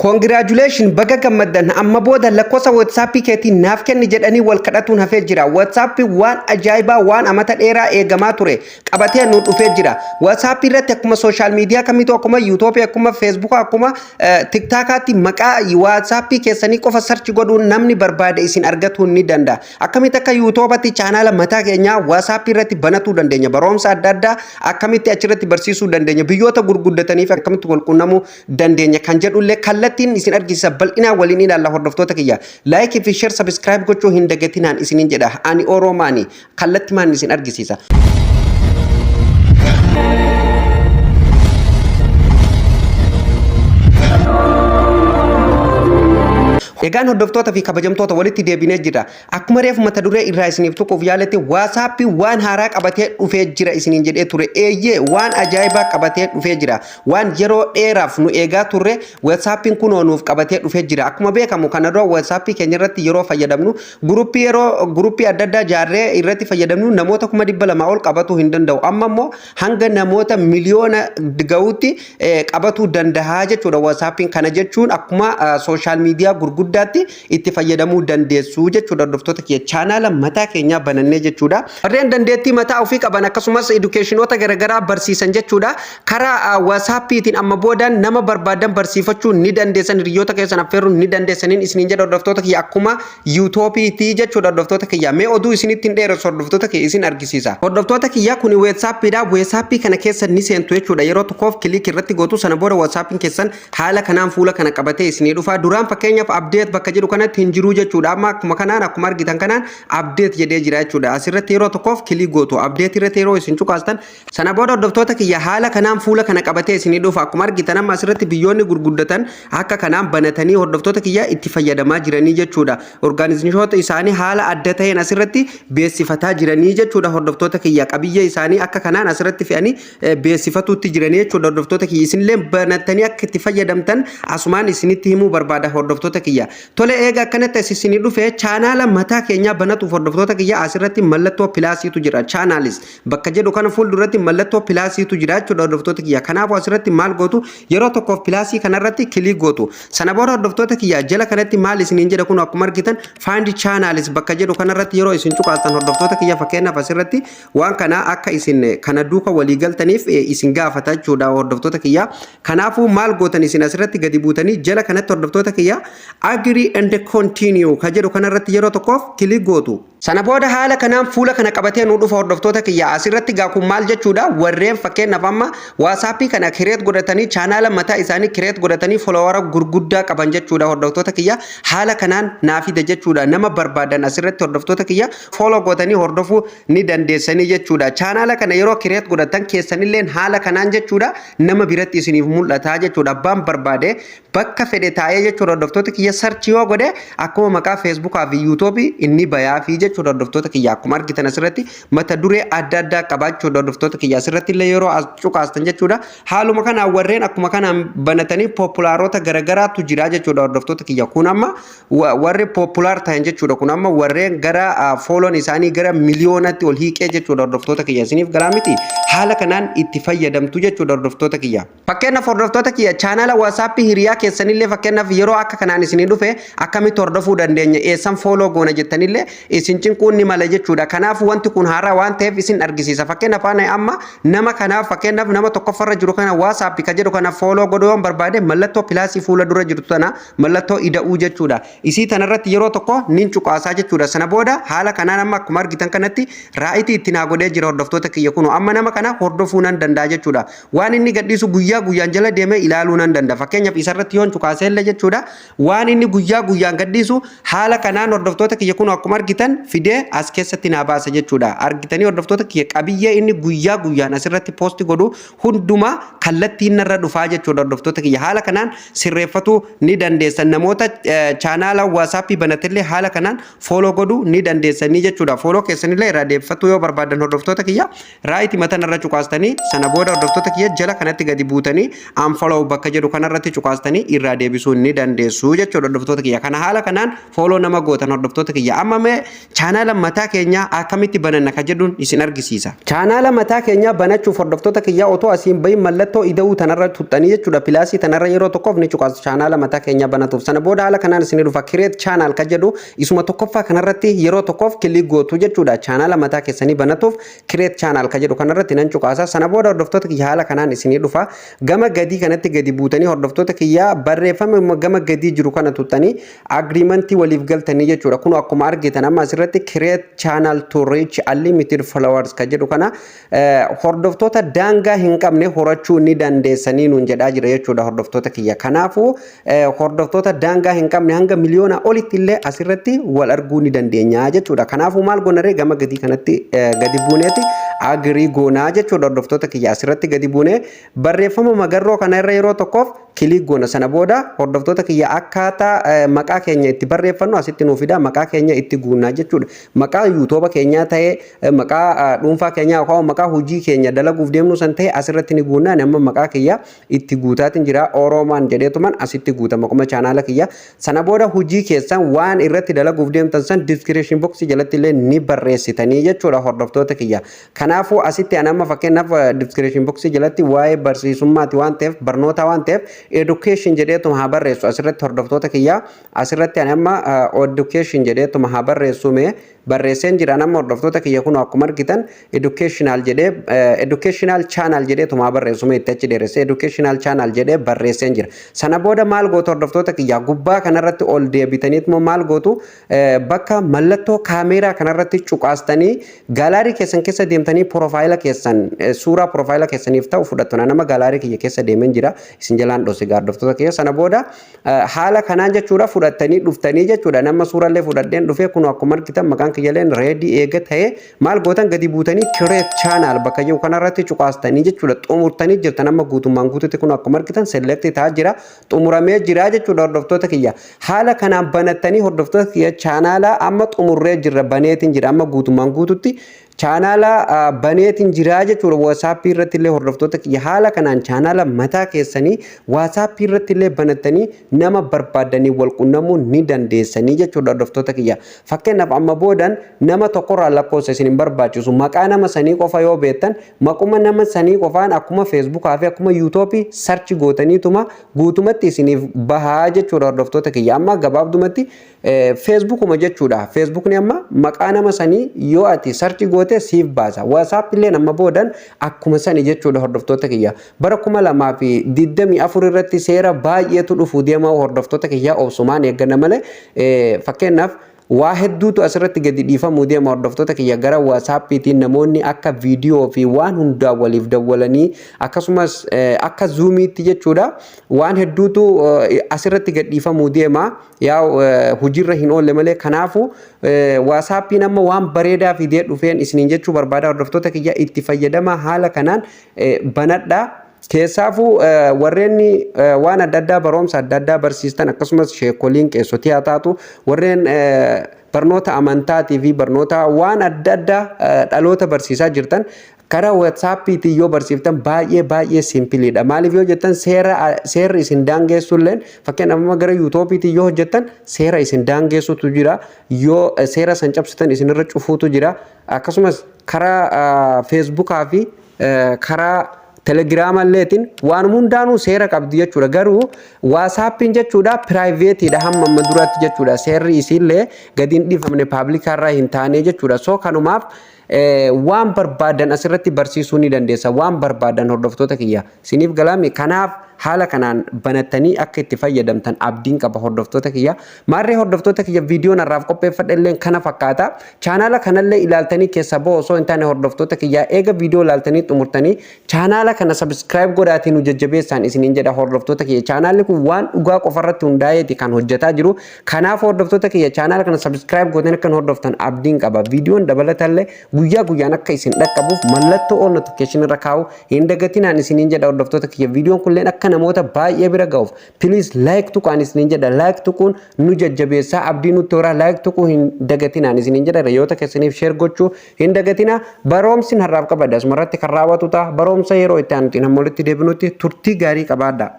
Congratulation, baga gammaddan. Amma booda lakkoofsa WhatsAppii keetiin naaf kenni jedhanii wal kadhatuun hafee jira. WhatsAppii waan ajaa'ibaa, waan amata dheeraa eegamaa ture qabatee nu dhufee jira. WhatsAppii irratti akkuma social media kamiitu, akkuma YouTubeii, akkuma Facebookaa, akkuma TikTokaatti maqaa WhatsAppii keessanii qofa search godhuun namni barbaade isin argatuu ni danda'a. Akkamitti akka YouTubeatti chaanaala mataa keenyaa WhatsAppii irratti banatuu dandeenya? Barumsa adda addaa akkamitti achirratti barsiisuu dandeenya? Biyyoota gurguddataniif akkamitti wal quunnamuu dandeenya kan jedhullee kallattiin isin argisiisa. Bal'inaan waliin ilaalla. Hordoftoota kiyya, like fi share, subscribe gochuu hin dagatinaan isiniin jedha. Ani Oroomaani, kallattimaan isin argisiisa. Egaan hordoftoota fi kabajamtoota, walitti deebinee jira. Akkuma reefu mata duree irraa isiniif tuquuf yaaletti, WhatsAppii waan haaraa qabatee dhufee jira isiniin jedhee ture. Eeyyee, waan ajaa'ibaa qabatee dhufee jira. Waan yeroo dheeraaf nu eegaa turre WhatsAppiin kunoo nuuf qabatee dhufee jira. Akkuma beekamu, kana dura WhatsAppii keenya irratti yeroo fayyadamnu, guruppii yeroo guruppii adda addaa jaarree irratti fayyadamnu, namoota 200,000 ol qabatuu hin danda'u. Amma immoo hanga namoota miliyoona ga'utti qabatuu danda'a jechuudha WhatsAppiin. Kana jechuun akkuma social media gurguddaatti itti fayyadamuu dandeessu jechuudha, hordoftoota kiyya, chaanaala mataa keenyaa banannee jechuudha. Warreen dandeettii mataa ofii qaban, akkasumas educationoota garaagaraa barsiisan jechuudha. Karaa WhatsAppiitiin amma boodan nama barbaadan barsiifachuu ni dandeessan, hiriyoota keessan affeeruu ni dandeessaniin isiniin jedha, hordoftoota kiyya, akkuma YouTubeiitii jechuudha, hordoftoota kiyya. Mee oduu isinitti hin dheeressu, hordoftoota kiyya, isin argisiisa. Hordoftoota kiyya, kuni WhatsAppiidha. WhatsAppii kana keessa ni seentu jechuudha. Yeroo tokkoof click irratti gootu. Sana booda WhatsAppiin keessan haala kanaan fuula kana qabatee isinii dhufa. Duraan fakkeenyaaf update bakka jedhu kanatti hin jiru jechuudha. Amma akkuma kanaan, akkuma argitan kanaan update jedhee jira jechuudha. Asirratti yeroo tokkoof click gootu. Update irratti yeroo isin cuqaastan, sana booda, hordoftoota kiyya, haala kanaan fuula kana qabatee isinii dhufa. Akkuma argitan, amma asirratti biyyoonni gurguddatan akka kanaan banatanii, hordoftoota kiyya, itti fayyadamaa jiranii jechuudha. Organizationoota isaanii haala adda ta'een asirratti beeksifataa jiranii jechuudha. Hordoftoota kiyya, qabiyyee isaanii akka kanaan asirratti fe'anii beeksifatuutti jiranii jechuudha. Hordoftoota kiyya, isinillee banatanii akka itti fayyadamtan asumaan isinitti himuu barbaada, hordoftoota kiyya. Tole, eega akkanatti as isinii dhufe, chaanaala mataa keenyaa banatuuf, hordoftoota kiyya, asirratti mallattoo plusiitu jira. Channels bakka jedhu kana fuulduratti mallattoo plusiitu jira jechuudha, hordoftoota kiyya. Kanaafuu asirratti maal gootu? Yeroo tokkoof plusii kanarratti click gootu. Sana booda, hordoftoota kiyya, jala kanatti maal isiniin jedha? Kun akkuma argitan find channels bakka jedhu kanarratti yeroo isin cuqaastan, hordoftoota kiyya, fakkeenyaaf asirratti waan kana akka isin kana duuka walii galtaniif isin gaafata jechuudha, hordoftoota kiyya. Kanaafuu maal gootan? Isin asirratti gadi buutanii jala kanatti, hordoftoota kiyya, agree and continue ka jedhu kanarratti yeroo tokkoof click gootu. Sana booda haala kanaan fuula kana qabatee nu dhufa, hordoftoota kiyya. Asirratti gaa kun maal jechuudha? Warreen fakkeenyaaf amma WhatsAppii kana create godhatanii, chaanaala mataa isaanii create godhatanii, followera gurguddaa qaban jechuudha, hordoftoota kiyya, haala kanaan naafida jechuudha. Nama barbaadan asirratti, hordoftoota kiyya, follow godhanii hordofuu ni dandeessanii jechuudha. Chaanaala kana yeroo create godhatan keessanilleen haala kanaan jechuudha, nama biratti isiniif mul'ata jechuudha. Abbaan barbaade bakka fedhe taa'ee jechuudha, hordoftoota kiyya, search yoo godhe akkuma maqaa Facebookaa fi YouTubeii inni bayaa fi jechuudha. Hordoftoota kiyya, akkuma argitan asirratti mata duree adda addaa qabaachuudha. Hordoftoota kiyya, asirratti illee yeroo as cuqaastan jechuudha, haaluma kanaan warreen akkuma kanaan banatanii popularoota garagaraatu jira jechuudha. Hordoftoota kiyya, kun amma warri popular ta'an jechuudha. Kun amma warreen gara follown isaanii gara miliyoonatti ol hiiqee jechuudha. Hordoftoota kiyya, isiniif galaa miti? Haala kanaan itti fayyadamtu jechuudha, hordoftoota kiyya. Fakkeenyaaf, hordoftoota kiyya, chaanaala WhatsAppii hiriyaa keessanillee fakkeenyaaf yeroo akka kanaan isinii dhufe akkamitti hordofuu dandeenya, eessan follow goona jettanillee isin cinquun ni mala jechuudha. Kanaaf wanti kun haaraa waan ta'eef isin argisiisa. Fakkeenyaaf ani amma nama kanaaf, fakkeenyaaf nama tokkoffarra jiru kana, WhatsAppii ka jedhu kana follow godhuu yoon barbaade, mallattoo plusii fuula dura jirtu tana, mallattoo ida'uu jechuudha. Isii tanarratti yeroo tokko nin cuqaasaa jechuudha. Sana booda haala kanaan amma akkuma argitan kanatti rightii itti naa godhee jira, hordoftoota kiyya. Kunu amma nama kana hordofuu nan danda'a jechuudha. Waan inni gadhiisu guyyaa guyyaan jala deemee ilaaluu nan danda'a. Fakkeenyaaf isarratti yoon cuqaasee illee jechuudha, waan inni guyyaa guyyaan gadhiisu haala kanaan, hordoftoota kiyya, kun akkuma argitan fidee as keessatti naa baasa jechuudha. Argitanii, hordoftoota kiyya, qabiyyee inni guyyaa guyyaan asirratti post godhu hundumaa kallattiin narra dhufaa jechuudha. Hordoftoota kiyya, haala kanaan sirreeffatuu ni dandeessan. Namoota chaanaala WhatsAppii banatillee haala kanaan follow godhuu ni dandeessanii jechuudha. Follow keessanillee irraa deebifachuu yoo barbaadan, hordoftoota kiyya, rightii mataa irra cuqaastanii, sana booda, hordoftoota kiyya, jala kanatti gadi buutanii unfollow bakka jedhu kanarratti cuqaastanii irraa deebisuu ni dandeessu jechuudha. Hordoftoota kiyya, kana haala kanaan follow nama gootan. Hordoftoota kiyya, amma mee chaanaala mataa keenyaa akkamitti bananna ka jedhuun isin argisiisa. Chaanaala mataa keenyaa banachuuf, hordoftoota kiyyaa, otoo asiin bahin mallattoo ida'uu tanarra tuxxanii jechuudha. Plusii tanarra yeroo tokkoof ni cuqaasu chaanaala mataa keenyaa banatuuf. Sana booda haala kanaan isin dhufa. Create channel ka jedhu isuma tokkoffaa kanarratti yeroo tokkoof click gootu jechuudha. Chaanaala mataa keessanii banatuuf create channel ka jedhu kanarratti nan cuqaasa. Sana booda, hordoftoota kiyya, haala kanaan isinii dhufa. Gama gadii kanatti gadi buutanii, hordoftoota kiyyaa, barreeffama gama gadii jiru kana tuxxanii agreementii waliif galtanii jechuudha. Kun akkuma argitan amma asirratti "Create channel to reach unlimited followers" ka jedhu kana, hordoftoota daangaa hin qabne horachuu ni dandeessanii nuun jedhaa jira jechuudha, hordoftoota kiyya. Kanaafuu hordoftoota daangaa hin qabne hanga miliyoona olitti illee asirratti wal arguu ni dandeenya jechuudha. Kanaafuu maal goonaree? Gama gadii kanatti gadi buuneeti agree goonaa jechuudha. Hordoftoota kiyya, asirratti gadi buunee barreeffama magarroo kana irra yeroo tokkoof click goona. Sana booda, hordoftoota kiyya, akkaataa maqaa keenya itti barreeffannu asitti nuuf fida. Maqaa keenya itti guunnaa jechuudha. Maqaa YouTubea keenyaa ta'ee, maqaa dhuunfaa keenyaa yookaan maqaa hojii keenya dalaguuf deemnu san ta'e asirratti ni guunnaa. Nama maqaa kiyya itti guutaatiin jira. Oroomaan jedheetuman asitti guuta maquma chaanaala kiyya. Sana booda hojii keessan waan irratti dalaguuf deemtan san description boxii jalatti illee ni barreessitanii jechuudha, hordoftoota kiyya. Kanaafuu asitti ani amma fakkeenyaaf description boxii jalatti waa'ee barsiisummaati waan ta'eef, barnoota waan ta'eef, education jedheetuma haa barreessu asirratti. Hordoftoota kiyya, asirratti ani amma education jedheetuma haa barreessu. Mee barreesseen jira nama, hordoftoota kiyya. Kun akkuma argitan educational jedhee, educational channel jedheetuma haa barreessu. Mee itti achi dheeressee educational channel jedhee barreesseen jira. Sana booda maal gootu, hordoftoota kiyya? Gubbaa kanarratti ol deebitaniituma maal gootu? Bakka mallattoo kaameeraa kanarratti cuqaastanii gallery keessan keessa deemtanii profile keessan, suuraa profile keessaniif ta'u fudhattu. Nama gallery kiyya keessa deemeen jira, isin jalaan dhose, hordoftoota kiyya. Sana booda haala kanaan jechuudha fudhattanii dhuftanii jechuudha. Nama suurallee fudhadheen dhufee. Kun akkuma argitan maqaan kiyyaaleen ready eega ta'ee, maal gootan? Gadi buutanii create channel bakka jiru kanarratti cuqaastanii jechuudha. Xumurtanii jirtan amma guutummaan guututti. Kun akkuma argitan select ta'aa jira, xumuramee jira jechuudha. Hordoftoota kiyya, haala kanaan banattanii, hordoftoota kiyya, chaanaala amma xumurree jirra. Baneetiin jira, amma guutummaan guututti chaanaala baneetiin jira jechuudha. WhatsAppii irratti illee, hordoftoota kiyya, haala kanaan chaanaala mataa keessanii WhatsAppii irratti illee banattanii nama barbaadanii wal qunnamuu ni dandeessanii jechuudha. Hordoftoota kiyya, fakkeenyaaf amma boodan nama tokkorraa lakkoofsa isin hin barbaachisu. Maqaa nama sanii qofa yoo beektan, maquma nama sanii qofaan akkuma Facebookaa fi akkuma YouTubeii search gootaniituma guutumatti isiniif bahaa jechuudha. Hordoftoota kiyya, amma gabaabdumatti Facebookuma jechuudha. Facebookni amma maqaa nama sanii yoo ati search goote siif baasa. WhatsApp illee amma boodan akkuma sani jechuudha. Hordoftoota kiyya, bara 2024 irratti seera baay'eetu dhufuu deema. Hordoftoota kiyya, obsumaan eegganna malee, fakkeenyaaf waa hedduutu asirratti gadi dhiifamuu deema. Hordoftoota kiyya, gara WhatsAppiitiin namoonni akka viidiyoo fi waan hundaa waliif dawwalanii, akkasumas akka Zoomiitti jechuudha, waan hedduutu asirratti gad dhiifamuu deema. Yaa hojiirra hin oolle malee. Kanaafu WhatsAppiin amma waan bareedaa fidee dhufeen isiniin jechuu barbaada. Hordoftoota kiyya, itti fayyadama, haala kanaan banadhaa. Keessaafuu warreen waan adda addaa, barumsa adda addaa barsiistan, akkasumas sheekoliin, qeessotii haa taatu, warreen barnoota amantaatii fi barnoota waan adda addaa dhaloota barsiisaa jirtan, karaa WhatsAppiitiin yoo barsiiftan baay'ee baay'ee simpleiidha. Maaliif yoo jettan, seera seerri isin daangeessulleen, fakkeenyaaf amma gara YouTubeiitiin yoo hojjettan, seera isin daangeessutu jira. Yoo seera san cabsitan isinirra cufuutu jira. Akkasumas karaa Facebookaa fi karaa Telegramalleetiin waan hundaanuu seera qabdi jechuudha. Garuu WhatsAppiin jechuudha privateiidha hamma amma duraatti jechuudha. Seerri isiillee gadi hin dhiifamne, publicarraa hin taane jechuudha. So kanumaaf waan barbaadan asirratti barsiisuu ni dandeessa. Waan barbaadan, hordoftoota kiyya. Isiniif galaami? Kanaaf haala kanaan banattanii akka itti fayyadamtan abdiin qaba, hordoftoota kiyya. Maarree, hordoftoota kiyya, viidiyoon har'aaf qopheeffadhe illee kana fakkaata. Chaanaala kanallee ilaaltanii keessa ba'u osoo hin taane, hordoftoota kiyya, eega viidiyoo ilaaltanii xumurtanii chaanaala kana subscribe godhaatii nu jajjabeessaan isiniin jedha, hordoftoota kiyya. Chaanaalli kun waan dhugaa qofarratti hundaa'eeti kan hojjetaa jiru. Kanaaf, hordoftoota kiyya, chaanaala kana subscribe gootanii kan hordoftan abdiin qaba. Viidiyoon dabalatallee guyyaa guyyaan akka isin dhaqqabuuf mallattoo all notification irra kaa'u hin dagatinaan isiniin jedha, hordoftoota kiyya. Viidiyoon kunillee akka namoota baay'ee bira ga'uuf please like tuqaan isiniin jedha. Like tuquun nu jajjabeessaa, abdii nutti horaa. Like tuquu hin dagatinaan isiniin jedha. Hiriyoota keessaniif share gochuu hin dagatina. Barumsi har'aaf qabadha asumarratti kan raawwatu ta'a. Barumsa yeroo itti aanutiin hamma walitti deebinutti turtii gaarii qabaadha.